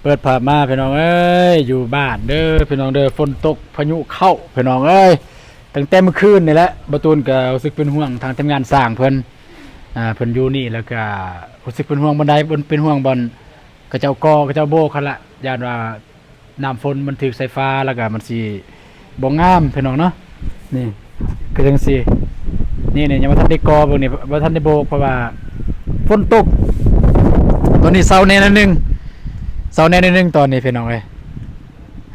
ເປີດພາບມາພີ່ນ້ອງເອີຍ ຢູ່ບ້ານເດີພີ່ນ້ອງເດີ ຝົນຕົກພາຍຸເຂົ້າພີ່ນ້ອງເອີຍ ຕັ້ງແຕ່ມື້ຄືນນີ້ແຫຼະ. ບ່າວຕູນກໍຮູ້ສຶກເປັນຫ່ວງທາງທີມງານຊ່າງເພິ່ນ ອ່າ ເພິ່ນຢູ່ນີ້ ແລ້ວກໍຮູ້ສຶກເປັນຫ່ວງບ່ອນໃດ ເປັນ ເປັນຫ່ວງບ່ອນເຂົາເຈົ້າກໍ່ ເຂົາເຈົ້າໂບກຫັ້ນລະ ຢ້ານວ່າ ນ້ຳຝົນມັນຖືກສາຍຟ້າ ແລ້ວກໍມັນຊິບໍ່ງາມພີ່ນ້ອງເນາະ. ນີ້ຄືຈັ່ງຊີ້ ນີ້ ນີ້ຍັງບໍ່ທັນໄດ້ກໍ່ເບິ່ງນີ້ ບໍ່ທັນໄດ້ໂບກ ເພາະວ່າຝົນຕົກ. ຕອນນີ້ເຊົາແດ່ໜ້ອຍໜຶ່ງ ເຊົາແດ່ໜ້ອຍໜຶ່ງຕອນນີ້ພີ່ນ້ອງເອີຍ.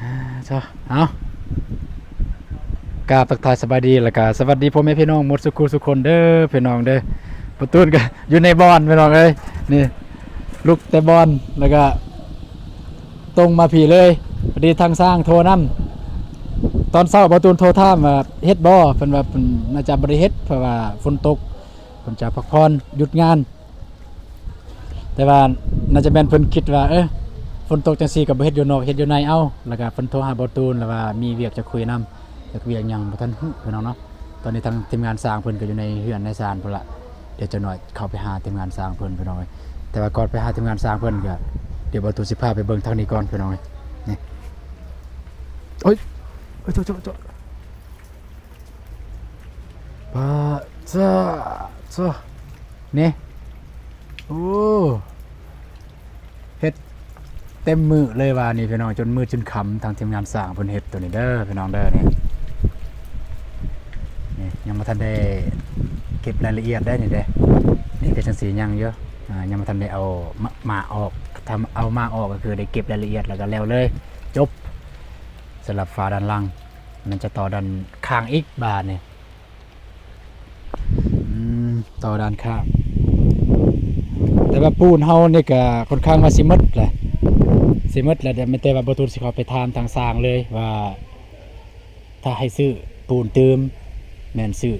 ອ່າ ເຈົ້າ ເອົາ ກາບທັກທາຍສະບາຍດີ ແລ້ວກະສະຫວັດດີພໍ່ແມ່ພີ່ນ້ອງໝົດສູ່ຄູ່ສູ່ຄົນເດີພີ່ນ້ອງເດີ. ປະຕູນກໍຢູ່ໃນບ່ອນພີ່ນ້ອງເອີຍ ນີ້ລຸກແຕ່ບ່ອນ ແລ້ວກະຕົງມາພີ້ເລີຍ. ພໍດີທາງຊ່າງໂທນຳ ຕອນເຊົ້າບ່າວຕູນໂທຖາມວ່າເຮັດບໍ່ ເພິ່ນວ່າເພິ່ນໜ້າຈະບໍ່ໄດ້ເຮັດ ເພາະວ່າຝົນຕົກ ເພິ່ນຈະພັກຜ່ອນຢຸດງານ. ແຕ່ວ່າໜ້າຈະແມ່ນເພິ່ນຄິດວ່າ ເອີ ຝົນຕົກຈັ່ງຊີ້ກໍບໍ່ເຮັດຢູ່ນອກ ເຮັດຢູ່ໃນເອົາ. ແລ້ວກໍເພິ່ນໂທຫາບ່າວຕູນ ແລ້ວວ່າມີວຽກຈະຄຸຍນຳ ຈັກວຽກຫຍັງບໍ່ທັນຮູ້ພີ່ນ້ອງເນາະ. ຕອນນີ້ທາງທີມງານຊ່າງເພິ່ນກໍຢູ່ໃນເຮືອນໃນຊານພຸ້ນລະ ດຽວຈັກໜ້ອຍເຂົ້າໄປຫາທີມງານຊ່າງເພິ່ນພີ່ນ້ອງເອີຍ. ແຕ່ວ່າກ່ອນໄປຫາທີມງານຊ່າງເພິ່ນກໍ ດຽວບ່າວຕູນຊິພາໄປເບິ່ງທາງນີ້ກ່ອນພີ່ນ້ອງເອີຍ. ນີ້ ໂອ້ຍ ໂອ້ຍ ໂຈະ ໂຈະ ໂຈະ ປາດ ຊະ ຊະ ນີ້ ໂອ້ ເຮັດເຕັມມື້ເລີຍວ່ານີ້ພີ່ນ້ອງ ຈົນມື້ຈົນຄ່ຳ ທາງທີມງານຊ່າງເພິ່ນເຮັດໂຕນີ້ເດີພີ່ນ້ອງເດີ. ນີ້ ນີ້ຍັງບໍ່ທັນໄດ້ເກັບລາຍລະອຽດໄດ້ນີ້ເດ້ ນີ້ກໍຈັ່ງຊີ້ຍັງຢູ່ ອ່າ ຍັງບໍ່ທັນໄດ້ເອົາມາ ມາອອກ ຖ້າເອົາມາອອກກໍຄືໄດ້ເກັບລາຍລະອຽດ ແລ້ວກໍແລ້ວເລີຍ ຈົບ. ສຳລັບຝາດ້ານຫຼັງ ມັນຈະຕໍ່ດ້ານຂ້າງອີກບາດນີ້ ອືມ ຕໍ່ດ້ານຂ້າງ. ແຕ່ວ່າປູນເຮົານີ້ກະຂ້ອນຂ້າງວ່າຊິໝົດແຫຼະ ຊິໝົດແລ້ວ ແຕ່ ແຕ່ວ່າບ່າວຕູນຊິເຂົ້າໄປຖາມທາງຊ່າງເລີຍວ່າ ຖ້າໃຫ້ຊື້ປູນຕື່ມ ແມ່ນຊື້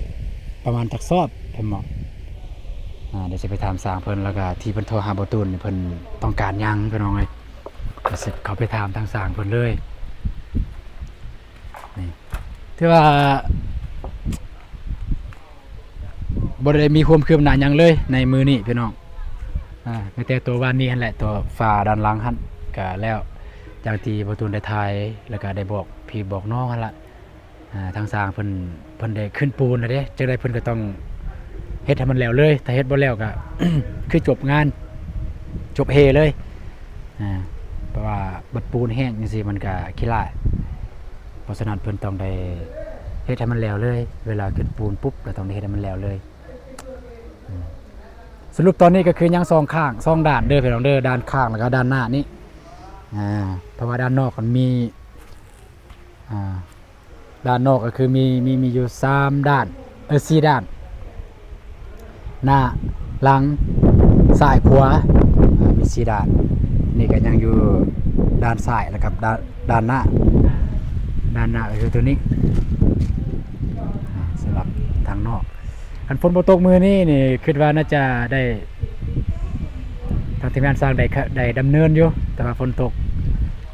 ປະມານຈັກສອບ ເພິ່ນບອກ. ອ່າ ດຽວຊິໄປຖາມຊ່າງເພິ່ນ ແລ້ວກະທີ່ເພິ່ນໂທຫາບ່າວຕູນນີ້ ເພິ່ນຕ້ອງການຫຍັງພີ່ນ້ອງເອີຍ. ກໍຊິເຂົ້າໄປຖາມທາງຊ່າງເພິ່ນເລີຍ. ນີ້ ຖືວ່າບໍ່ໄດ້ມີຄວາມຄືບໜ້າຫຍັງເລີຍໃນມື້ນີ້ພີ່ນ້ອງ. ອ່າ ມີແຕ່ຕົວວານນີ້ຫັ້ນແຫຼະ ຕົວຝາດ້ານຫຼັງຫັ້ນກະແລ້ວ ຢ່າງທີ່ບ່າວຕູນໄດ້ຖ່າຍ ແລ້ວກະໄດ້ບອກພີ່ບອກນ້ອງຫັ້ນລະ. ອ່າ ທາງຊ່າງເພິ່ນ ເພິ່ນໄດ້ຂຶ້ນປູນແລ້ວເດ້ ຈັ່ງໃດເພິ່ນກໍຕ້ອງເຮັດໃຫ້ມັນແລ້ວເລີຍ ຖ້າເຮັດບໍ່ແລ້ວກໍ ຄືຈົບງານ ຈົບເຮເລີຍ. ອ່າ ເພາະວ່າບັດປູນແຫ້ງຈັ່ງຊີ້ມັນກໍຂີ້ລ້າຍ ເພາະສະນັ້ນເພິ່ນຕ້ອງໄດ້ເຮັດໃຫ້ມັນແລ້ວເລີຍ ເວລາຂຶ້ນປູນປຸບກໍຕ້ອງໄດ້ເຮັດໃຫ້ມັນແລ້ວເລີຍ. ອືມ ສະຫຼຸບຕອນນີ້ກໍຄືຍັງສອງຂ້າງ ສອງດ້ານເດີພີ່ນ້ອງເດີ ດ້ານຂ້າງແລ້ວກໍດ້ານໜ້ານີ້. ອ່າ ເພາະວ່າດ້ານນອກມັນມີ ອ່າ ດ້ານນອກກໍຄືມີ ມີ ມີຢູ່ສາມດ້ານ ເອີ ສີ່ດ້ານ ໜ້າ ຫຼັງ ຊ້າຍ ຂວາ ອ່າ ມີສີ່ດ້ານ. ນີ້ກໍຍັງຢູ່ດ້ານຊ້າຍ ແລ້ວກັບດ້ານ ດ້ານໜ້າ ດ້ານໜ້າກໍຄືຕົວນີ້. ອ່າ ສຳລັບທາງນອກ ຄັນຝົນບໍ່ຕົກມື້ນີ້ນີ້ ຄິດວ່າໜ້າຈະໄດ້ ທາງທີມງານຊ່າງໄດ້ ໄດ້ດຳເນີນຢູ່ ແຕ່ວ່າຝົນຕົກ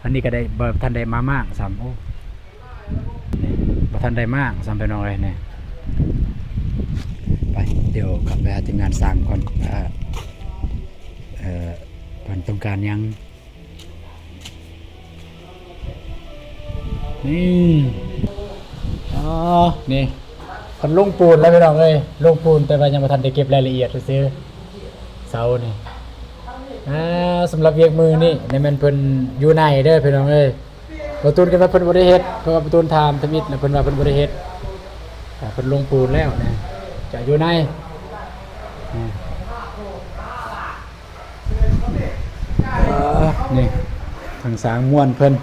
ອັນນີ້ກໍໄດ້ ບໍ່ທັນໄດ້ມາມ້າງຊ້ຳ. ໂອ້ ນີ້ ບໍ່ທັນໄດ້ມ້າງຊ້ຳ ພີ່ນ້ອງເອີຍ. ນີ້ ໄປ ດຽວເຂົ້າໄປຫາທີມງານຊ່າງກ່ອນວ່າ ເອີ ເພິ່ນຕ້ອງການຫຍັງ. ນີ້ ອໍ ນີ້ ເພິ່ນລົງປູນແລ້ວ ພີ່ນ້ອງເອີຍ ລົງປູນ ແຕ່ວ່າຍັງບໍ່ທັນໄດ້ເກັບລາຍລະອຽດຊື່ໆ ເສົານີ້. ອ່າ ສຳລັບວຽກມື້ນີ້ ນີ້ແມ່ນເພິ່ນຢູ່ໃນເດີ ພີ່ນ້ອງເອີຍ. ບ່າວຕູນກໍວ່າເພິ່ນບໍ່ໄດ້ເຮັດ ເພາະວ່າບ່າວຕູນຖາມທຳອິດນະ ເພິ່ນວ່າເພິ່ນບໍ່ໄດ້ເຮັດ. ອ່າ ເພິ່ນລົງປູນແລ້ວນະ ຈະຢູ່ໃນ. ອ່າ ນີ້ ທາງຊ່າງມ່ວນເພິ່ນ.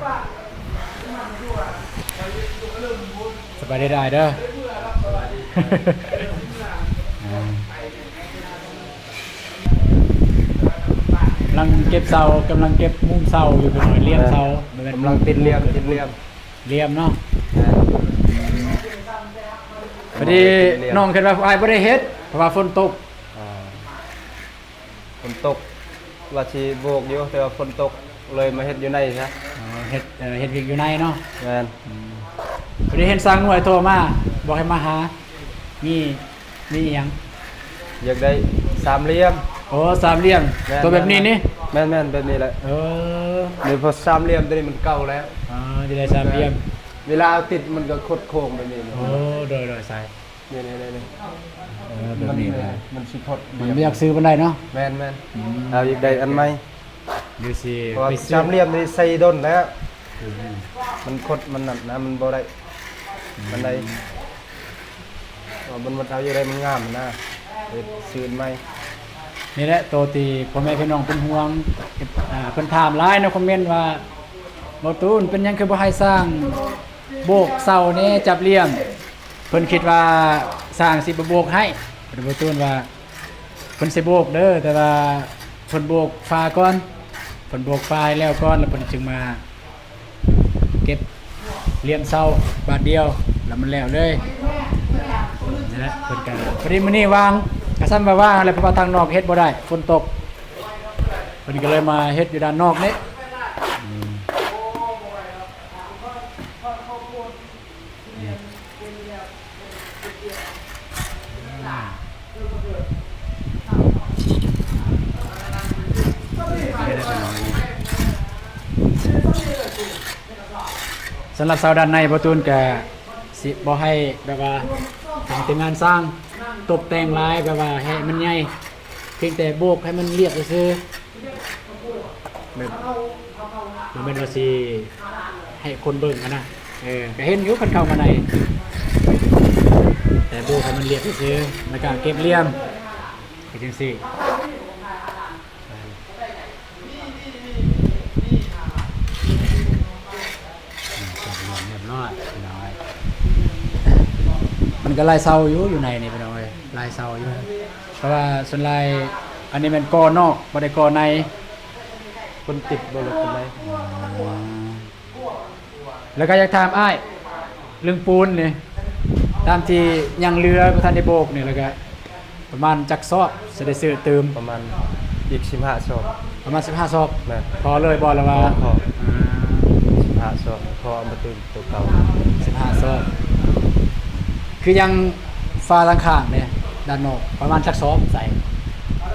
ສະບາຍດີຫຼາຍເດີ. ອ່າ ກຳລັງເກັບເສົາ ກຳລັງເກັບມຸມເສົາຢູ່ ພີ່ນ້ອງ ລຽມເສົາ. ແມ່ນ ກຳລັງຕິດລຽມ ຕິດລຽມ ລຽມເນາະ. ແມ່ນ ພໍດີ ກຳລັງຕິດລຽມ ນ້ອງຄິດວ່າອ້າຍບໍ່ໄດ້ເຮັດ ເພາະວ່າຝົນຕົກ. ອ່າ ຝົນຕົກ ວ່າຊິໂບກຢູ່ ແຕ່ວ່າຝົນຕົກ ເລີຍມາເຮັດຢູ່ໃນຊະ. ອໍ ເຮັດ ເອີ ເຮັດວຽກຢູ່ໃນເນາະ. ແມ່ນ ອືມ. ພໍດີເຫັນຊ່າງໜ່ວຍໂທມາ ບອກໃຫ້ມາຫາ ມີ ມີອີ່ຫຍັງ? ຢາກໄດ້ສາມຫຼ່ຽມ. ໂອ້ ສາມຫຼ່ຽມ. ແມ່ນ ຕົວແບບນີ້ນີ້? ແມ່ນໆ ແບບນີ້ແຫຼະ. ເອີ ນີ້ ເພາະສາມຫຼ່ຽມໂຕນີ້ມັນເກົ່າແລ້ວ. ອໍ ຈະໄດ້ສາມຫຼ່ຽມ. ເວລາເອົາຕິດມັນກໍຄົດໂຄ້ງແບບນີ້. ໂອ້ ໂດຍໆ ສາຍ ນີ້ໆໆ ເອີ ແບບນີ້ນະ ມັນຊິຄົດ ມັນບໍ່ຢາກຊື້ປານໃດເນາະ. ແມ່ນໆ ອືມ ເຮົາຢາກໄດ້ອັນໃໝ່ ຫຼືຊິ ເພາະວ່າ ໄປຊື້ ສາມຫຼ່ຽມນີ້ໃສ່ດົນແລ້ວ. ອືມ ມັນຄົດມັນນັ້ນນະ ມັນບໍ່ໄດ້ ອືມ ປານໃດ. ເພາະວ່າມັນ ມັນເອົາຢູ່ໄດ້ ມັນງາມນະ ເຮັດຊື່ນໃໝ່. ນີ້ແຫຼະໂຕທີ່ພໍ່ແມ່ພີ່ນ້ອງເປັນຫ່ວງ ອ່າ ເພິ່ນຖາມຫຼາຍໃນຄອມເມັນວ່າ ບໍ່ຕູນ ເປັນຫຍັງຄືບໍ່ໃຫ້ຊ່າງໂບກເສົາແດ່ ຈັບຫຼ່ຽມ? ເພິ່ນຄິດວ່າຊ່າງຊິບໍ່ໂບກໃຫ້. ເພິ່ນ ບໍ່ຕູນວ່າ ເພິ່ນຊິໂບກເດີ ແຕ່ວ່າເພິ່ນໂບກຝາກ່ອນ ເພິ່ນໂບກຝາໃຫ້ແລ້ວກ່ອນ ແລ້ວເພິ່ນຈຶ່ງມາເກັບຫຼ່ຽມເສົາບາດດຽວ ແລ້ວມັນແລ້ວເລີຍ. ນັ້ນແຫຼະ ເພິ່ນກະພໍດີມື້ນີ້ວ່າງ ກະຊ່ຳວ່າວ່າງແຫຼະ ເພາະວ່າທາງນອກເຮັດບໍ່ໄດ້ ຝົນຕົກ ເພິ່ນກະເລີຍມາເຮັດຢູ່ດ້ານນອກນີ້. ອືມ ສຳລັບເສົາດ້ານໃນ ບໍ່ຕູນກະຊິບໍ່ໃຫ້ແບບວ່າ ທາງທີມງານຊ່າງຕົບແຕ່ງຫຼາຍ ແບບວ່າໃຫ້ມັນໃຫຍ່ ພຽງແຕ່ໂບກໃຫ້ມັນລຽບຊື່ໆ ແມ່ນ ບໍ່ແມ່ນວ່າຊິໃຫ້ຄົນເບິ່ງຫັ້ນນະ. ເອີ ກະເຫັນຢູ່ຄັນເຂົ້າມາໃນ ແຕ່ໂບກໃຫ້ມັນລຽບຊື່ໆ ແລ້ວກະເກັບຫຼ່ຽມ ຄືຈັ່ງຊີ້. ອືມ ເກັບຫຼຽມຮຽບຮ້ອຍ ພີ່ນ້ອງເອີຍ. ມັນກໍຫຼາຍເສົາຢູ່ ຢູ່ໃນນີ້ ພີ່ນ້ອງເອີຍ ຫຼາຍເສົາຢູ່ ເພາະວ່າສ່ວນຫຼາຍ ອັນນີ້ແມ່ນກໍ່ນອກ ບໍ່ໄດ້ກໍ່ໃນ. ເພິ່ນຕິດບໍ່ລົດປານໃດ? ອືມ ແລ້ວກໍຢາກຖາມອ້າຍເລື່ອງປູນນີ້ ຕາມທີ່ຍັງເຫຼືອບໍ່ທັນໄດ້ໂບກນີ້ ແລ້ວກໍປະມານຈັກຊອບ ຊິໄດ້ຊື້ຕື່ມ? ປະມານອີກສິບຫ້າຊອບ. ປະມານສິບຫ້າຊອບ. ແມ່ນ. ພໍເລີຍບໍ່ ຫຼືວ່າ? ພໍ ພໍ. ອືມ ສິບຫ້າຊອບ ພໍເອົາມາຕື່ມໂຕເກົ່າ. ສິບຫ້າຊອບ. ຄືຍັງຝາທາງຂ້າງເດ້ ດ້ານນອກ ປະມານຈັກຊອບໃສ່?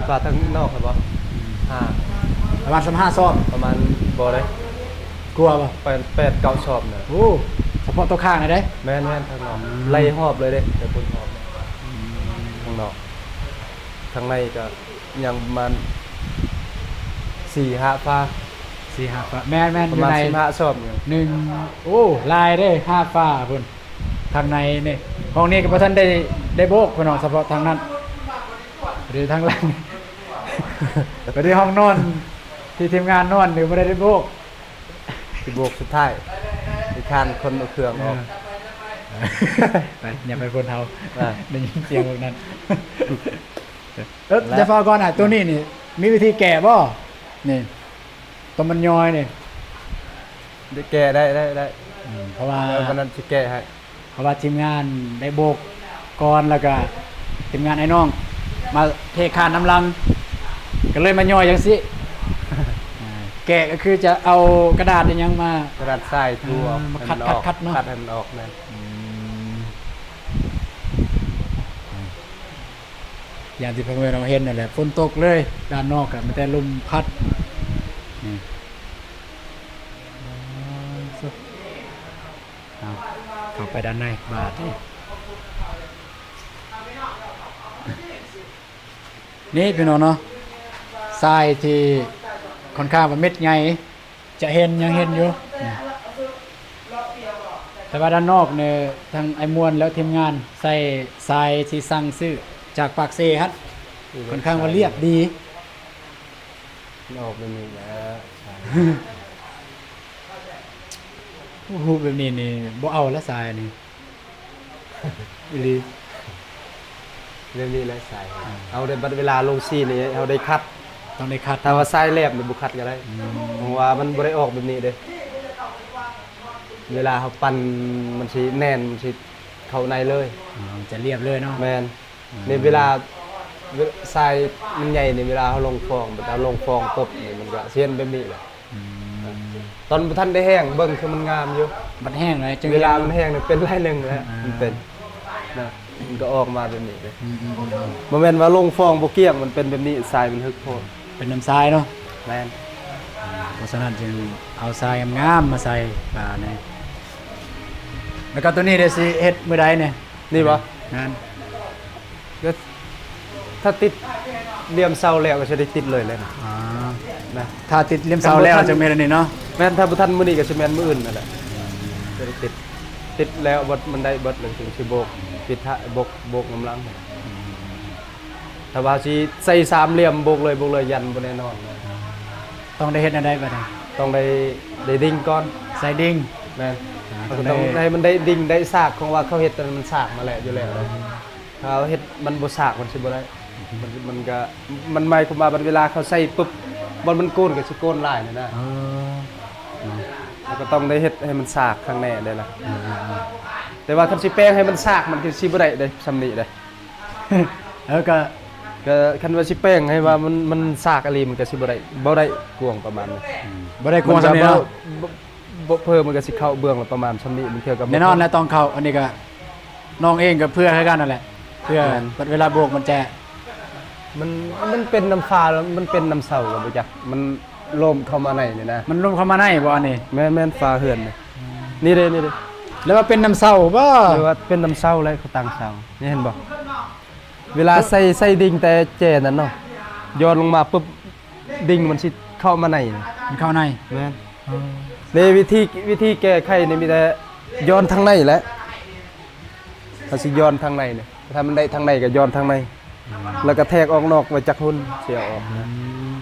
ຝາທາງນອກຫັ້ນບໍ່? ອືມ ຫ້າ ປະມານສິບຫ້າຊອບ. ປະມານ ບໍ່ເດ້ ກວ່າບໍ່? ແປດ ແປດເກົ້າຊອບນະ. ໂອ້ ສະເພາະໂຕຂ້າງນະເດ້? ແມ່ນໆ ທາງນອກ. ອືມ ໄລ່ຮອບເລີຍເດ້ ໄປພຸ້ນຮອບ. ອືມ ທາງນອກ ທາງໃນກໍຍັງປະມານສີ່ຫ້າຝາ. ສີ່ຫ້າຝາ. ແມ່ນໆ ປະມານ ຢູ່ໃນ ສິບຫ້າຊອບຫຍັງ. ໜຶ່ງ ໂອ້ ຫຼາຍເດ້ ຫ້າຝາພຸ້ນ. ທາງໃນນີ້ ຫ້ອງນີ້ກໍບໍ່ທັນໄດ້ ໄດ້ໂບກ ພີ່ນ້ອງ ສະເພາະທາງນັ້ນ ຫຼືທາງຫຼັງ ບໍ່ໄດ້ ຫ້ອງນອນທີ່ທີມງານນອນນີ້ບໍ່ໄດ້ ໄດ້ໂບກ ຊິໂບກສຸດທ້າຍ ຂີ້ຄ້ານຄົນເອົາເຄື່ອງອອກ. ເອີ ໄປ ຢ່າໄປພຸ້ນເຮົາ ອ່າ ໄດ້ຍິນສຽງພວກນັ້ນ. ເອີ ແລ້ວ ຢ່າຟ້າວກ່ອນ ອ່າ ໂຕນີ້ນີ້ມີວິທີແກ້ບໍ່? ນີ້ ໂຕມັນຍ່ອຍນີ້ ໄດ້ແກ້ ໄດ້ ໄດ້ ໄດ້. ອືມ ເພາະວ່າ ເອີ ວັນນັ້ນຊິແກ້ໃຫ້ ເພາະວ່າທີມງານໄດ້ໂບກກ່ອນ ແລ້ວກະທີມງານອ້າຍນ້ອງມາເທຄານນຳຫຼັງ ກໍເລີຍມາຍ່ອຍຈັ່ງຊີ້. ອ່າ ແກ້ກໍຄືຈະເອົາກະດາດອີ່ຫຍັງມາ ກະດາດຊາຍຖູ ອ່າ ມາຂັດ ຂັດ ຂັດເນາະ ຂັດໃຫ້ມັນອອກ. ແມ່ນ. ອືມ ຢ່າງທີ່ພໍ່ແມ່ພີ່ນ້ອງເຫັນນັ້ນແຫຼະ ຝົນຕົກເລີຍ ດ້ານນອກກໍມີແຕ່ລົມພັດ. ນີ້ ເອົາ ເຂົ້າໄປດ້ານໃນບາດນີ້ ນີ້ພີ່ນ້ອງເນາະ ຊາຍທີ່ຂ້ອນຂ້າງວ່າເມັດໃຫຍ່ ຈະເຫັນ ຍັງເຫັນຢູ່ ແຕ່ວ່າດ້ານນອກນີ້ ທາງອ້າຍມ່ວນ ແລະ ທີມງານໃສ່ຊາຍທີ່ສັ່ງຊື້ຈາກປາກເຊຫັ້ນ ຂ້ອນຂ້າງວ່າລຽບດີ. ມັນອອກແບບນີ້ແຫຼະ ໂອ້ໂຫ ແບບນີ້ນີ້ບໍ່ເອົາລະຊາຍນີ້. ອີ່ຫຼີ ແນວນີ້ແຫຼະຊາຍ. ອືມ ເຮົາໄດ້ ບັດເວລາລົງສີນີ້ ເຮົາໄດ້ຂັດ ຕ້ອງໄດ້ຂັດ ຖ້າວ່າຊາຍແຫຼບນີ້ບໍ່ຂັດກໍໄດ້. ອືມ ເພາະວ່າມັນບໍ່ໄດ້ອອກແບບນີ້ເດ້ ເວລາເຮົາປັ່ນມັນຊິແໜ້ນ ມັນຊິເຂົ້າໃນເລີຍ. ອໍ ມັນຈະລຽບເລີຍເນາະ. ແມ່ນ. ອືມ ໃນເວລາ ເວ ຊາຍມັນໃຫຍ່ນີ້ ເວລາເຮົາລົງຟອງ ບັດເຮົາລົງຟອງປົບນີ້ ມັນກໍຊິເຫັນແບບນີ້ແຫຼະ. ອືມ ຕອນບໍ່ທັນໄດ້ແຫ້ງ ເບິ່ງຄືມັນງາມຢູ່ ບັດແຫ້ງແລ້ວຈຶ່ງ ເວລາມັນແຫ້ງນີ້ເປັນລາຍໜຶ່ງແລ້ວ. ອ່າ ມັນເປັນນະ ມັນກໍອອກມາແບບນີ້ເດ້. ອືມໆໆ ບໍ່ແມ່ນວ່າລົງຟອງບໍ່ກ້ຽງ ມັນເປັນແບບນີ້ ຊາຍມັນຫຶກໂພດ. ເປັນນ້ຳຊາຍເນາະ. ແມ່ນ. ສະນັ້ນຈຶ່ງເອົາຊາຍງາມໆມາໃສ່ປານີ້. ແລ້ວກໍຕົວນີ້ເດ ຊິເຮັດມື້ໃດນີ້? ນີ້ບໍ່? ແມ່ນ. ກໍຖ້າຕິດຫຼ່ຽມເສົາແລ້ວກໍຊິໄດ້ຕິດເລີຍແຫຼະນະ. ອໍ ນະ ຖ້າຕິດຫຼ່ຽມເສົາແລ້ວ ຄັນບໍ່ທັນ ຈະແມ່ນອັນນີ້ເນາະ. ແມ່ນ, ຖ້າບໍ່ທັນມື້ນີ້ກໍຊິແມ່ນມື້ອື່ນນັ້ນແຫຼະ ຈະໄດ້ຕິດ. ຕິດແລ້ວເບິດ ມັນໄດ້ເບິດ ແລ້ວຈຶ່ງຊິໂບກ ປິດທະ ໂບກ ໂບກນຳຫຼັງ. ອືມ ຖ້າວ່າຊິໃສ່ສາມຫຼ່ຽມ ໂບກເລີຍ ໂບກເລີຍ ຢ້ານບໍ່ແນ່ນອນ. ຕ້ອງໄດ້ເຮັດແນວໃດບັດນີ້? ຕ້ອງໄດ້ ໄດ້ດິ່ງກ່ອນ. ໃສ່ດິ່ງ. ແມ່ນ. ອ່າ ມັນກໍຕ້ອງ ຕ້ອງໄດ້ ໃຫ້ມັນໄດ້ດິ່ງໄດ້ສາກ ຂອງວ່າເຂົາເຮັດນັ້ນມັນສາກມາແລ້ວຢູ່ແລ້ວ. ອືມ ຖ້າເຮົາເຮັດມັນບໍ່ສາກ ມັນຊິບໍ່ໄດ້. ອືມ ມັນ ມັນກໍ ມັນໝາຍຄວາມວ່າບັດເວລາເຂົາໃສ່ປຶບ ບ່ອນມັນໂກນກໍຊິໂກນຫຼາຍນີ້ນະ. ເອີ ເນາະ. ເຮົາກໍຕ້ອງໄດ້ເຮັດໃຫ້ມັນສາກຂ້າງໃນໄດ້ລະ. ອືມໆໆ ແຕ່ວ່າຄັນຊິແປງໃຫ້ມັນສາກ ມັນກໍຊິບໍ່ໄດ້ເດ້ ຊ່ຳນີ້ເດ້. ເອີ ກໍ ກໍຄັນວ່າຊິແປງໃຫ້ວ່າມັນ ມັນສາກອີ່ຫຼີ ມັນກໍຊິບໍ່ໄດ້ ບໍ່ໄດ້ກວ້າງປະມານນັ້ນ. ອືມ ບໍ່ໄດ້ກວ້າງຊ່ຳນີ້ເນາະ. ມັນກໍບໍ່ ບໍ່ ບໍ່ ເພີມັນກໍຊິເຂົ້າເບື້ອງລະປະມານຊ່ຳນີ້ ບາງເທື່ອກໍບໍ່ ແນ່ນອນແຫຼະ ຕ້ອງເຂົ້າ. ອັນນີ້ກໍນ້ອງເອງກໍເພື່ອຄືກັນນັ້ນແຫຼະ ເພື່ອ ແມ່ນ ບັດເວລາໂບກມັນຈະ ມັນ ມັນເປັນນຳຟ້າ ມັນເປັນນຳເສົາກໍບໍ່ຈັກ ມັນລົມເຂົ້າມາໃນນີ້ນະ. ມັນລົມເຂົ້າມາໃນບໍ່ອັນນີ້? ແມ່ນໆ ຝາເຮືອນນີ້. ອືມ ນີ້ເດ້ ນີ້ເດ້. ແລ້ວວ່າເປັນນຳເສົາບໍ່? ຫຼືວ່າເປັນນຳເສົາແຫຼະ ເຂົາຕັ້ງເສົາ. ນີ້ເຫັນບໍ່? ເວລາໃສ່ ໃສ່ດິ່ງແຕ່ແຈນັ້ນເນາະ ຍ້ອນລົງມາປຶບ ດິ່ງມັນຊິເຂົ້າມາໃນ. ມັນເຂົ້າໃນ. ແມ່ນ. ອໍ ໃນວິທີ ວິທີແກ້ໄຂນີ້ມີແຕ່ຍ້ອນທາງໃນແຫຼະ. ເຮົາຊິຍ້ອນທາງໃນນີ້ ຖ້າມັນໄດ້ທາງໃນກໍຍ້ອນທາງໃນ. ອືມ ແລ້ວກໍແທກອອກນອກໄວ້ຈັກຮຸ່ນ ຊິເອົາອອກ. ອືມ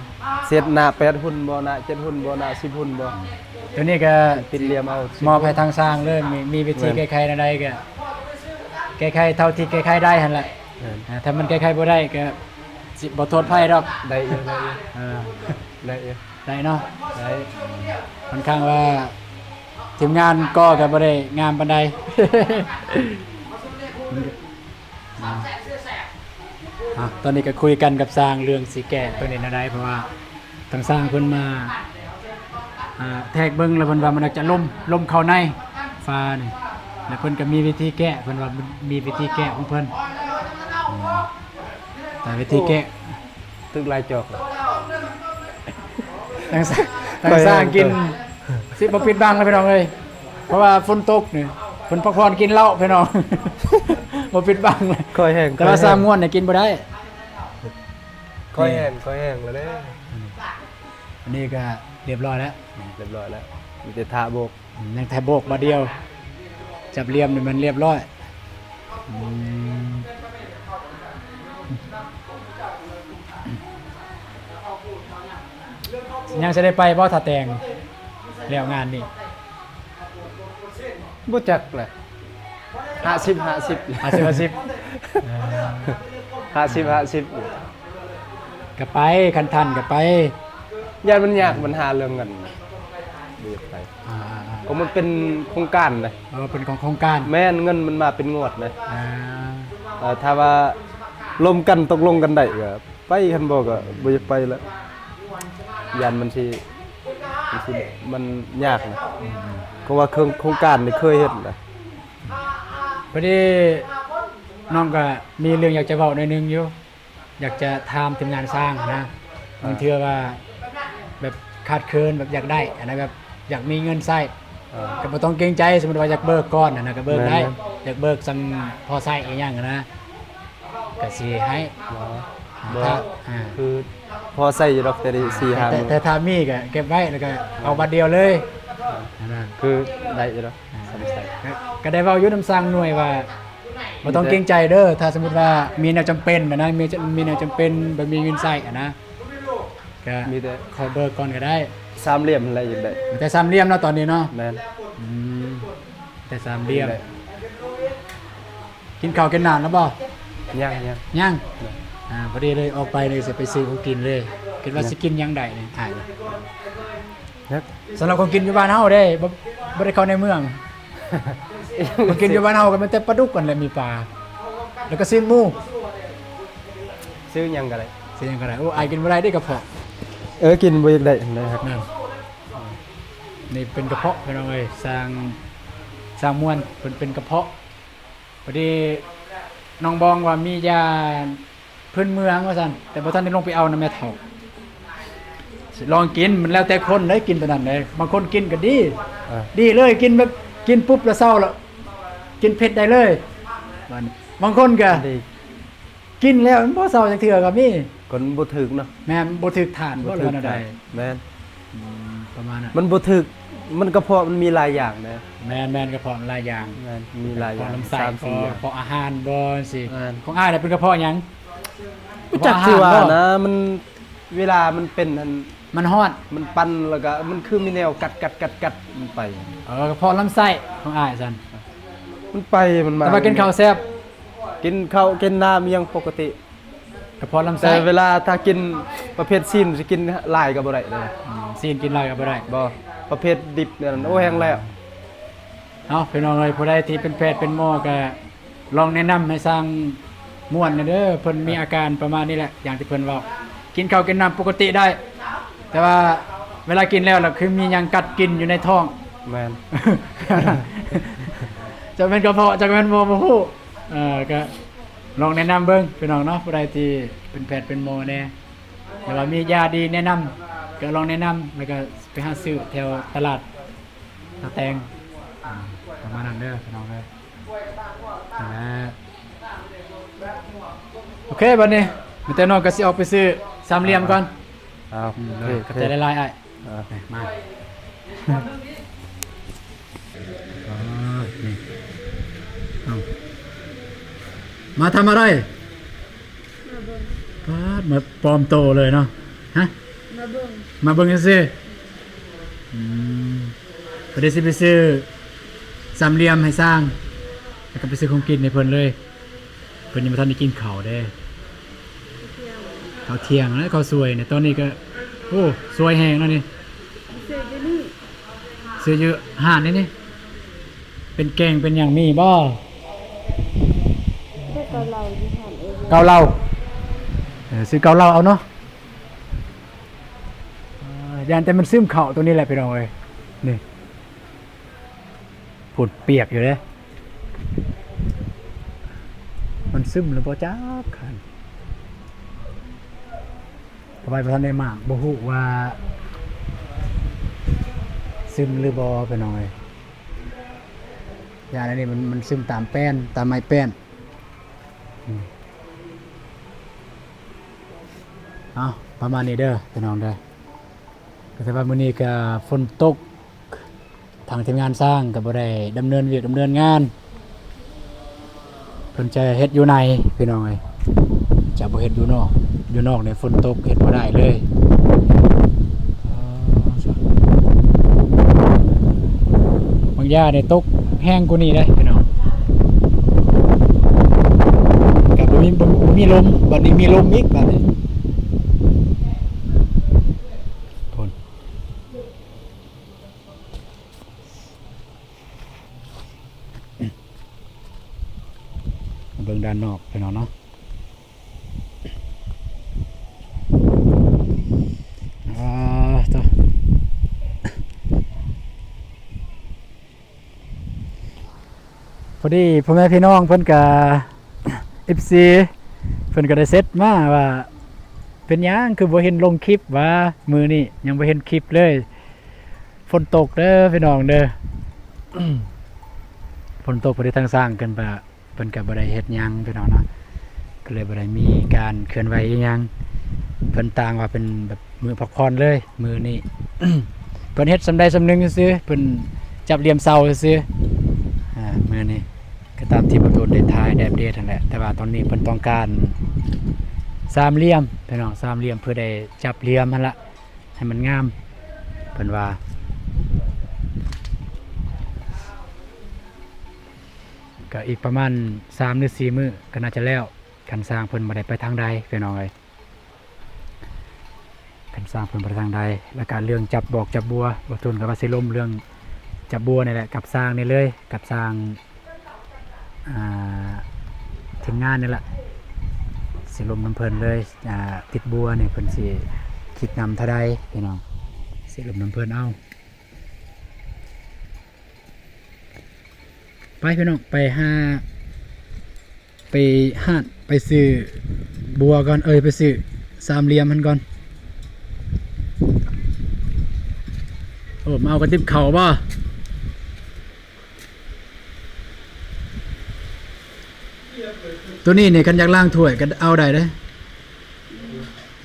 ເຮັດໜ້າແປດຮຸ່ນບໍ່ ໜ້າເຈັດຮຸ່ນບໍ່ ໜ້າສິບຮຸ່ນບໍ່. ຕົວນີ້ກໍຕິດຫຼ່ຽມເອົາ ມອບໃຫ້ທາງຊ່າງເລີຍ. ມີ ມີວິທີ ແມ່ນ ແກ້ໄຂແນວໃດກໍແກ້ໄຂເທົ່າທີ່ແກ້ໄຂໄດ້ຫັ້ນແຫຼະ. ແມ່ນ. ອ່າ ຖ້າມັນແກ້ໄຂບໍ່ໄດ້ກໍຊິບໍ່ໂທດໃຜດອກ. ໄດ້ຢູ່ ໄດ້ຢູ່. ເອີ ໄດ້ຢູ່ ໄດ້ເນາະ. ໄດ້. ຂ້ອນຂ້າງວ່າທີມງານກໍ ກໍບໍ່ໄດ້ງາມປານໃດ. ອ່າ ຕອນນີ້ກໍຄຸຍກັນກັບຊ່າງເລື່ອງຊິແກ້ຕົວນີ້ແນວໃດ ເພາະວ່າທາງຊ່າງເພິ່ນມາ ອ່າ ແທກເບິ່ງແລ້ວເພິ່ນວ່າມັນອາດຈະລົມ ລົມເຂົ້າໃນຝານີ້ ແລ້ວເພິ່ນກໍມີວິທີແກ້ ເພິ່ນວ່າມີວິທີແກ້ຂອງເພິ່ນ. ອືມ ແຕ່ວິທີແກ້ ຖືກຫຼາຍຈອກ ທາງ ທາງຊ່າງກິນ ຊິບໍ່ຜິດຫວັງເລີຍພີ່ນ້ອງເອີຍ ເພາະວ່າຝົນຕົກນີ້ ເພິ່ນພັກຜ່ອນກິນເຫຼົ້າພີ່ນ້ອງ ບໍ່ຜິດຫວັງເລີຍ. ຄ່ອຍແຫ້ງ ແຕ່ວ່າຊ່າງມ່ວນນີ້ກິນບໍ່ໄດ້. ຄ່ອຍແຫ້ງ ຄ່ອຍແຫ້ງແລ້ວເດ້. ອັນນີ້ກໍຮຽບຮ້ອຍແລ້ວ ຮຽບຮ້ອຍແລ້ວ ມີແຕ່ຖ້າໂບກ. ອືມ ຍັງແຕ່ໂບກບາດດຽວ ຈັບຫຼ່ຽມນີ້ມັນຮຽບຮ້ອຍ. ອືມ ຍັງຊິໄດ້ໄປບໍ່ ຖ້າແຕ່ງແລ້ວງານນີ້? ບໍ່ຈັກແຫຼະ ຫ້າສິບຫ້າສິບ ຫ້າສິບຫ້າສິບ ເອີ ຫ້າສິບຫ້າສິບ ກໍໄປ ຄັນທັນກໍໄປ. ຢ້ານມັນຍາກ ບັນຫາເລື່ອງເງິນ ບໍ່ຢາກໄປ. ອ່າໆໆ ເພາະມັນເປັນໂຄງການເດ້. ເອີ ເປັນຂອງໂຄງການ. ແມ່ນ ເງິນມັນມາເປັນງວດເດ້. ອ່າ ເອີ ຖ້າວ່າລົມກັນ ຕົກລົງກັນໄດ້ກໍໄປ ຄັນບໍ່ກໍບໍ່ຢາກໄປລະ ຢ້ານມັນຊິ ມັນຊິ ມັນຍາກນະ. ອືມ ເພາະວ່າເຄື່ອງ ໂຄງການນີ້ເຄີຍເຮັດລະ. ພໍດີນ້ອງກໍມີເລື່ອງຢາກຈະເວົ້າໜ້ອຍໜຶ່ງຢູ່. ຢາກຈະຖາມທີມງານຊ່າງນະ ອ່າ ບາງເທື່ອວ່າແບບຂາດເຂີນ ແບບຢາກໄດ້ຫັ້ນນະ ແບບຢາກມີເງິນໃຊ້ ເອີ ກໍບໍ່ຕ້ອງເກງໃຈ. ສົມມຸດວ່າຢາກເບີກກ່ອນຫັ້ນນະ ກໍເບີກໄດ້. ແມ່ນໆ ຢາກເບີກສ່ຳພໍໃຊ້ອີ່ຫຍັງຫັ້ນນະ ກໍຊິໃຫ້. ບໍ່ ອ່າ ບໍ່ ຖ້າ ອ່າ ຄືພໍໃຊ້ຢູ່ດອກ ແຕ່ໄດ້ ອ່າ ສີ່ຫ້າ ແຕ່ ມື້ ແຕ່ຖ້າມີກໍເກັບໄວ້ ແລ້ວກໍເອົາບັດດຽວເລີຍ. ອ່າ ຫັ້ນນະ ຄືໄດ້ຢູ່ດອກ. ອ່າ ສ່ຳໃຊ້ ກໍ ກໍໄດ້ເວົ້າຢູ່ນຳຊ່າງໜ່ວຍວ່າ ບໍ່ຕ້ອງເກງໃຈເດີ ຖ້າສົມມຸດວ່າມີແນວຈຳເປັນນະ ມີ ມີແນວຈຳເປັນ ບໍ່ມີເງິນໃຊ້ຫັ້ນນະ ກໍມີແຕ່ຂໍເບີກກ່ອນກໍໄດ້. ສາມຫຼ່ຽມຫັ້ນແຫຼະ ຢາກໄດ້ ມີແຕ່ສາມຫຼ່ຽມເນາະ ຕອນນີ້ເນາະ. ແມ່ນ. ອືມ ແຕ່ສາມຫຼ່ຽມ. ກິນເຂົ້າກິນນ້ຳແລ້ວບໍ່? ຍັງ ຍັງ ຍັງ. ແມ່ນ. ອ່າ ພໍດີເລີຍອອກໄປເລີຍ ຊິໄປຊື້ຂອງກິນເລີຍ. ຄິດວ່າ ແມ່ນ ຊິກິນຫຍັງໄດ້ນີ້ ອ້າຍ? ສຳລັບຂອງກິນຢູ່ບ້ານເຮົາເດ້ ບໍ່ ບໍ່ໄດ້ເຂົ້າໃນເມືອງ. ຂອງກິນຢູ່ບ້ານເຮົາກໍມີແຕ່ປາດຸກຫັ້ນແຫຼະ ມີປາ ແລ້ວກໍຊີ້ນໝູ. ຊື້ຫຍັງກໍໄດ້ ຊື້ຫຍັງກໍໄດ້. ໂອ້ ອ້າຍກິນບໍ່ໄດ້ເດ້ກະເພາະ. ເອີ ກິນບໍ່ຢາກໄດ້ນະ. ນັ້ນ ນີ້ເປັນກະເພາະ ພີ່ນ້ອງເອີຍ. ຊ່າງ ຊ່າງມ່ວນເພິ່ນເປັນກະເພາະ. ພໍດີນ້ອງບອງວ່າມີຢາພື້ນເມືອງວ່າຊັ້ນ ແຕ່ບໍ່ທັນໄດ້ລົງໄປເອົານຳແມ່ເຖົ້າ. ລອງກິນ ມັນແລ້ວແຕ່ຄົນເດ້ ກິນຕົວນັ້ນເດ້. ບາງຄົນກິນກໍດີ ເອີ ດີເລີຍ ກິນແບບ ກິນປຸບແລ້ວເຊົາ ແລ້ວກິນເຜັດໄດ້ເລີຍ. ບາດນີ້ບາງຄົນກໍ ດີ ກິນແລ້ວມັນບໍ່ເຊົາຈັກເທື່ອກໍມີ. ຄົນບໍ່ຖືກເນາະ. ແມ່ນ ບໍ່ຖືກທານ ບໍ່ຖືກທານ ແມ່ນ ອືມ ປະມານນັ້ນ. ມັນບໍ່ຖືກ ມັນກະເພາະມັນມີຫຼາຍຢ່າງເດ້. ແມ່ນໆ ກະເພາະມັນຫຼາຍຢ່າງ. ແມ່ນ ມີຫຼາຍຢ່າງ ກະເພາະລຳໄສ້ ສາມສີ່ຢ່າງ ກະເພາະອາຫານບໍ່ ຈັ່ງຊີ້. ແມ່ນ ຂອງອ້າຍລະເປັນກະເພາະຫຍັງ? ບໍ່ຈັກ ກະເພາະອາຫານ ຊິວ່າ ບໍ່ ນະ ມັນ ເວລາມັນເປັນຫັ້ນ ມັນຮ້ອນ ມັນປັ່ນ ແລ້ວກະມັນຄືມີແນວກັດໆໆ ມັນໄປ. ເອີ ກະເພາະລຳໄສ້ຂອງອ້າຍຊັ້ນ ມັນໄປມັນມາ. ແຕ່ວ່າກິນເຂົ້າແຊບ ກິນເຂົ້າກິນນ້ຳຫຍັງປົກກະຕິ ກະເພາະລຳໄສ້. ແຕ່ເວລາຖ້າກິນປະເພດຊີ້ນ ຊິກິນຫຼາຍກໍບໍ່ໄດ້ເດ້. ອືມ ຊີ້ນກິນຫຼາຍກໍບໍ່ໄດ້. ບໍ່ ປະເພດດິບແນວນັ້ນ ໂອ້ ແຮງແລ້ວ. ເອົາ ພີ່ນ້ອງເອີຍ ຜູ້ໃດທີ່ເປັນແພດເປັນໝໍກໍລອງແນະນຳໃຫ້ຊ່າງມ່ວນແດ່ເດີ. ເພິ່ນມີອາການປະມານນີ້ແຫຼະ ຢ່າງທີ່ເພິ່ນເວົ້າ ກິນເຂົ້າກິນນ້ຳປົກກະຕິໄດ້ ແຕ່ວ່າເວລາກິນແລ້ວລະຄືມີຫຍັງກັດກິນຢູ່ໃນທ້ອງ. ແມ່ນ ຈັກແມ່ນກະເພາະ ຈັກແມ່ນບໍ່ ບໍ່ຮູ້. ເອີ ກະລອງແນະນຳເບິ່ງພີ່ນ້ອງເນາະ ຜູ້ໃດທີ່ເປັນແພດເປັນໝໍແດ່ ຫຼືວ່າມີຢາດີແນະນຳ ກະລອງແນະນຳ ແລ້ວກະໄປຫາຊື້ແຖວຕະຫຼາດ ຕາແຕງ ອາ ປະມານນັ້ນເດີພີ່ນ້ອງເອີຍ. ນັ້ນແຫຼະ ໂອເຄ ບາດນີ້ ມີແຕ່ນ້ອງກໍຊິອອກໄປຊື້ສາມຫຼ່ຽມກ່ອນ. ເອົາ ອືມ ໂອເຄ ຂອບໃຈຫຼາຍໆ ອ້າຍ. ເອີ ມາ ອາ ນີ້ ເອົາ ມາທຳອະໄລ? ມາເບິ່ງ. ປາດ ມາປອມໂຕເລີຍເນາະ. ຮະ? ມາເບິ່ງ ມາເບິ່ງຊື່ໆ. ອືມ ພໍດີຊິໄປຊື້ສາມຫຼ່ຽມໃຫ້ຊ່າງ ແລ້ວກໍໄປຊື້ຂອງກິນໃຫ້ເພິ່ນເລີຍ. ເພິ່ນຍັງບໍ່ທັນໄດ້ກິນເຂົ້າເດ້. ເຂົ້າທ່ຽງ ເຂົ້າທ່ຽງແລ້ວ ເຂົ້າສວຍນີ້ ຕອນນີ້ກໍ ໂອ້ ສວຍແຮງແລ້ວນີ້. ຊື້ຢູ່ນີ້ ຊື້ຢູ່ຮ້ານນີ້ນີ້. ເປັນແກງເປັນຫຍັງມີບໍ່? ໄດ້ເກົາເຫຼົ້າຢູ່ຫັ້ນເອງ. ເກົາເຫຼົ້າ ເອີ ຊື້ເກົາເຫຼົ້າເອົາເນາະ. ອາ ຢ້ານແຕ່ມັນຊຶມເຂົ້າໂຕນີ້ແຫຼະພີ່ນ້ອງເອີຍ. ນີ້ ພຸ້ນ ປຽກຢູ່ເດ້. ມັນຊຶມແລ້ວບໍ່ຈັກຫັ້ນ. ເອົາໄວ້ບໍ່ທັນໄດ້ໝາກ ບໍ່ຮູ້ວ່າຊຶມຫຼືບໍ່ພີ່ນ້ອງເອີຍ. ຢ້ານອັນນີ້ມັນ ມັນຊຶມຕາມແປ້ນ ຕາມໄມ້ແປ້ນ. ອືມ ເອົາ ປະມານນີ້ເດີພີ່ນ້ອງເດີ. ກໍຖືວ່າມື້ນີ້ກໍຝົນຕົກ ທາງທີມງານຊ່າງກໍບໍ່ໄດ້ດຳເນີນວຽກດຳເນີນງານ. ເພິ່ນຈະເຮັດຢູ່ໃນພີ່ນ້ອງເອີຍ ຈະບໍ່ເຮັດຢູ່ນອກ. ຢູ່ນອກນີ້ຝົນຕົກເຮັດບໍ່ໄດ້ເລີຍ. ບາງຢ່ານີ້ຕົກແຮງກວ່ານີ້ເດ້ພີ່ນ້ອງ. ກໍບໍ່ມີ ບໍ່ ບໍ່ມີລົມ. ບັດນີ້ມີລົມອີກ ບັດນີ້ ພຸ້ນ. ເບິ່ງດ້ານນອກພີ່ນ້ອງເນາະ. ອາ ໂທ້ ພໍດີພໍ່ແມ່ພີ່ນ້ອງເພິ່ນກະ ເອັຟຊີ ເພິ່ນກະໄດ້ເຊັດມາວ່າ ເປັນຫຍັງຄືບໍ່ເຫັນລົງຄລິບຫວາ ມື້ນີ້ຍັງບໍ່ເຫັນຄລິບເລີຍ. ຝົນຕົກເດີພີ່ນ້ອງເດີ ຝົນຕົກ ພໍດີທາງຊ່າງເພິ່ນກະ ເພິ່ນກະບໍ່ໄດ້ເຮັດຫຍັງພີ່ນ້ອງເນາະ ກໍເລີຍບໍ່ໄດ້ມີການເຄື່ອນໄຫວອີ່ຫຍັງ. ເພິ່ນຕ່າງວ່າເປັນແບບມື້ພັກຜ່ອນເລີຍມື້ນີ້. ເພິ່ນເຮັດສ່ຳໃດສ່ຳໜຶ່ງຊື່ໆ ເພິ່ນຈັບຫຼ່ຽມເສົາຊື່ໆ. ອາ ມື້ນີ້ກໍຕາມທີ່ບໍ່ໂດນໄດ້ຖ່າຍໄດ້ອັບເດດຫັ້ນແຫຼະ ແຕ່ວ່າຕອນນີ້ເພິ່ນຕ້ອງການສາມຫຼ່ຽມພີ່ນ້ອງ ສາມຫຼ່ຽມ ເພື່ອໄດ້ຈັບຫຼ່ຽມຫັ້ນລະ ໃຫ້ມັນງາມ ເພິ່ນວ່າ. ກໍອີກປະມານສາມ ຫຼື ສີ່ ມື້ກໍໜ້າຈະແລ້ວ ຄັນຊ່າງເພິ່ນບໍ່ໄດ້ໄປທາງໃດພີ່ນ້ອງເອີຍ. ຄັນຊ່າງເພິ່ນບໍ່ໄດ້ທາງໃດ ແລ້ວກະເລື່ອງຈັບບອກຈັບບົວ ບໍ່ຕຸນກໍວ່າຊິລົມເລື່ອງຈັບບົວນີ້ແຫຼະ ກັບຊ່າງນີ້ເລີຍ ກັບຊ່າງ ອ່າ ທີມງານນີ້ລະ ຊິລົມນຳເພິ່ນເລີຍ. ອ່າ ຕິດບົວນີ້ເພິ່ນຊິຄິດນຳເທົ່າໃດພີ່ນ້ອງ ຊິລົມນຳເພິ່ນເອົາ. ໄປພີ່ນ້ອງ ໄປຫາ ໄປຮ້ານ ໄປຊື້ບົວກ່ອນ ເອີຍ ໄປຊື້ສາມຫຼ່ຽມຫັ້ນກ່ອນ. ມາເອົາກະຕິບເຂົ້າບໍ່? ໂຕນີ້ນີ້ ຄັນຢາກລ້າງຖ້ວຍກໍເອົາໄດ້ເດ້.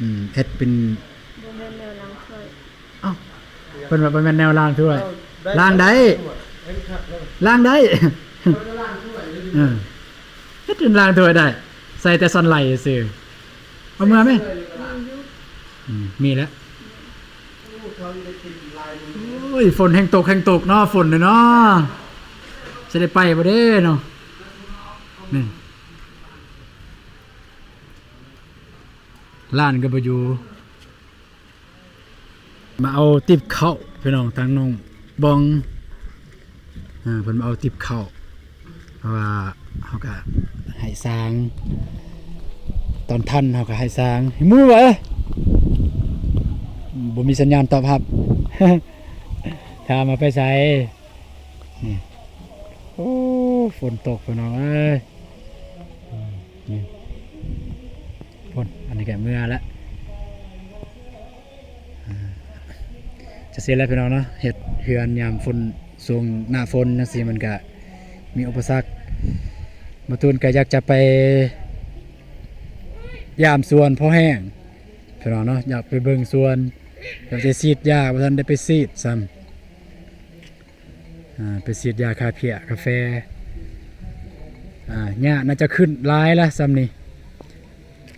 ອືມ ເຮັດເປັນ ບໍ່ແມ່ນແນວລ້າງຖ້ວຍ. ເອົ້າ ເພິ່ນວ່າບໍ່ແມ່ນແນວລ້າງຖ້ວຍ. ເອົ້າ ລ້າງໄດ້ ເຮັດຄັກເນາະ ລ້າງໄດ້. ເອີ ເຮັດເປັນລ້າງຖ້ວຍໄດ້ ໃສ່ແຕ່ຊ້ອນໄຫຼຊື່. ເອົາເມືອແມ? ມີຢູ່ ອືມ ມີແລ້ວ. ໂອ້ຍ ຝົນແຮ່ງຕົກ ແຮ່ງຕົກເນາະ ຝົນເນາະ. ຊິໄດ້ໄປບໍ່ເດ້ເນາະ? ນີ້ ຫຼານກໍບໍ່ຢູ່. ມາເອົາຕິບເຂົ້າ ພີ່ນ້ອງ ທາງນ້ອງບອງ ເພິ່ນມາເອົາຕິບເຂົ້າ ເພາະວ່າເຮົາກະໃຫ້ສາງ ຕອນທັນເຮົາກະໃຫ້ສາງ. ໝູ່ເອີຍ ບໍ່ມີສັນຍານຕອບຮັບ ຖາມວ່າໄປໃສ? ນີ້ ໂອ້ ຝົນຕົກ ພີ່ນ້ອງເອີຍ. ນີ້ ພຸ້ນ ອັນນີ້ກະເມືອລະ ອ່າ ຈະເສັດແລ້ວພີ່ນ້ອງເນາະ. ເຮັດເຮືອນຍາມຝົນ ຊ່ວງໜ້າຝົນຈັ່ງຊີ້ ມັນກະມີອຸປະສັກ. ບ່າວຕູນກະຢາກຈະໄປຢາມສວນພໍ່ແຫ້ງພີ່ນ້ອງເນາະ ຢາກໄປເບິ່ງສວນ ຢາກຈະສີດຢາ ບໍ່ທັນໄດ້ໄປສີດຊ້ຳ. ອ່າ ໄປສີດຢາຂ້າເພຍກາແຟ. ອ່າ ຫຍ້າໜ້າຈະຂຶ້ນຫຼາຍລະຊ່ຳນີ້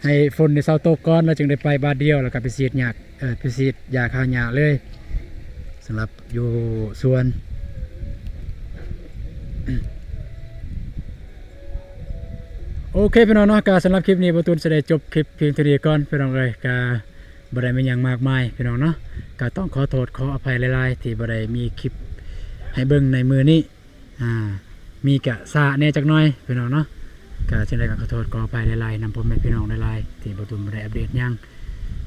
ໃຫ້ຝົນນີ້ເຊົາຕົກກ່ອນ ແລ້ວຈຶ່ງໄດ້ໄປບາດດຽວ ແລ້ວກໍໄປສີດຫຍ້າ ເອີ ໄປສີດຢາຂ້າຫຍ້າເລີຍ ສຳລັບຢູ່ສວນ. ໂອເຄພີ່ນ້ອງເນາະ ກະສຳລັບຄລິບນີ້ ບ່າວຕູນຊິໄດ້ຈົບຄລິບພຽງເທົ່ານີ້ກ່ອນພີ່ນ້ອງເອີຍ. ກະ ບໍ່ໄດ້ມີຫຍັງມາກມາຍພີ່ນ້ອງເນາະ ກະຕ້ອງຂໍໂທດຂໍອະໄພຫຼາຍໆ ທີ່ບໍ່ໄດ້ມີຄລິບໃຫ້ເບິ່ງໃນມື້ນີ້. ອ່າ ມີກະຊ້າແດ່ຈັກໜ້ອຍພີ່ນ້ອງເນາະ ກະຈັ່ງໃດກໍຂໍໂທດຂໍອະໄພຫຼາຍໆ ນຳພໍ່ແມ່ພີ່ນ້ອງຫຼາຍໆ ທີ່ບ່າວຕູນບໍ່ໄດ້ອັບເດດຫຍັງ.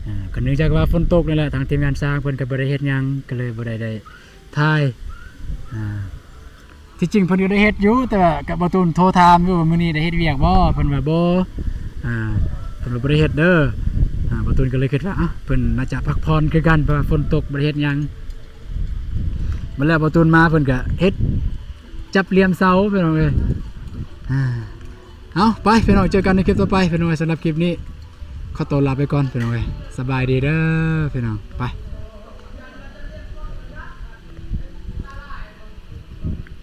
ອ່າ ກໍເນື່ອງຈາກວ່າຝົນຕົກນີ້ແຫຼະ ທາງທີມງານຊ່າງເພິ່ນກໍບໍ່ໄດ້ເຮັດຫຍັງ ກໍເລີຍບໍ່ໄດ້ ໄດ້ຖ່າຍ. ອ່າ ທີ່ຈິງເພິ່ນກໍໄດ້ເຮັດຢູ່ ແຕ່ວ່າກັບບ່າວຕູນໂທຖາມຢູ່ວ່າມື້ນີ້ໄດ້ເຮັດວຽກບໍ່ ເພິ່ນວ່າບໍ່. ອ່າ ເພິ່ນວ່າບໍ່ໄດ້ເຮັດເດີ. ອ່າ ບ່າວຕູນກໍເລີຍຄິດວ່າ ອ່ະ ເພິ່ນໜ້າຈະພັກຜ່ອນຄືກັນ ເພາະວ່າຝົນຕົກບໍ່ໄດ້ເຮັດຫຍັງ. ບັດແລ້ວບ່າວຕູນມາເພິ່ນກໍເຮັດຈັບຫຼ່ຽມເສົາພີ່ນ້ອງເອີຍ. ອ່າ ເອົາ ໄປພີ່ນ້ອງ ເຈີກັນໃນຄລິບຕໍ່ໄປພີ່ນ້ອງເອີຍ. ສຳລັບຄລິບນີ້ຂໍໂຕລາໄປກ່ອນພີ່ນ້ອງເອີຍ ສະບາຍດີເດີພີ່ນ້ອງ ໄປ.